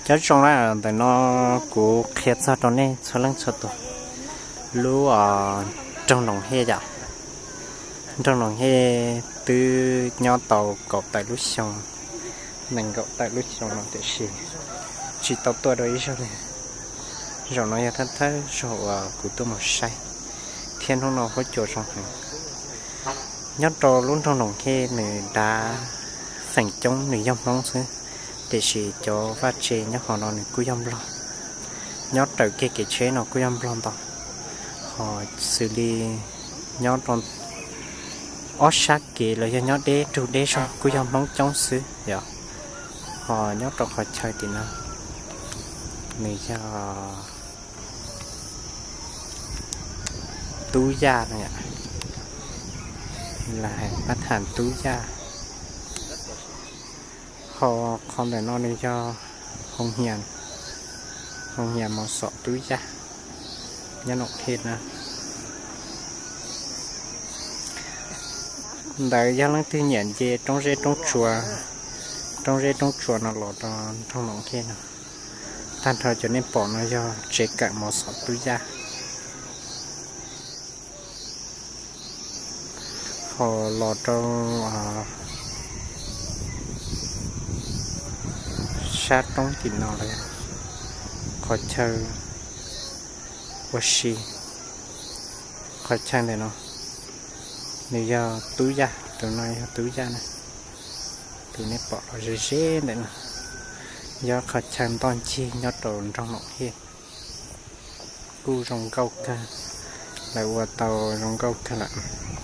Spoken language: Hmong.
Cov zoo na, ntawm no kuv qhia txog rau nej txhua leej txhua tus lub nroog Noom Hej yom. Nroog Noom Hej twb nyob tau kaum tawm lub xyoo, nees nkaum tawm lub xyoo no tiam sis tsis tau tuaj dua ib zaug li. Zaum no yog thawj thawj zaug uas kuv tuaj mus saib, thiab hnub no huab cua zoo heev. Nyob rau lub nroog Noom Hej nws dav feem coob nws yog Hmoob xwb, tiam sis cov vaj tse nyob hauv no nws kuj yog Nplog. Nyob raws kiag kev tsheb no kuj yog Nplog ntau, ho xws li nyob rau ob sab kev los yog nyob deb rug deb zog kuj yog Hmoob coob xwb yom. Ho nyob rau qhov chaw tim no nws yog Tub Yaj no, las hais pab tham Tub Yaj. Ho qhov ntawm no nws yog hoo hias, hoo hias mos xom Tub Yaj nyob Noom Hej na. Ntawd yog leej twg nyiam nce roob zeb roob tsua, roob zeb roob tsua no los rau nroog Noom Hej no. Tag nrho cov nej pom no yog tsev kawm mos xom Tub Yaj. Ho los rau sab roob tim no lawm, qhov chaw ua si, qhov chaw ntawm no nws yog Tub Yaj, tus no yog Tub Yaj na. Tus nej pom los ze ze ntawm no yog qhov chaw ntoj ncig nyob rau nroog Noom Hej. Kuj zoo nkauj kawg, lawv ua tau zoo nkauj kawg lawm.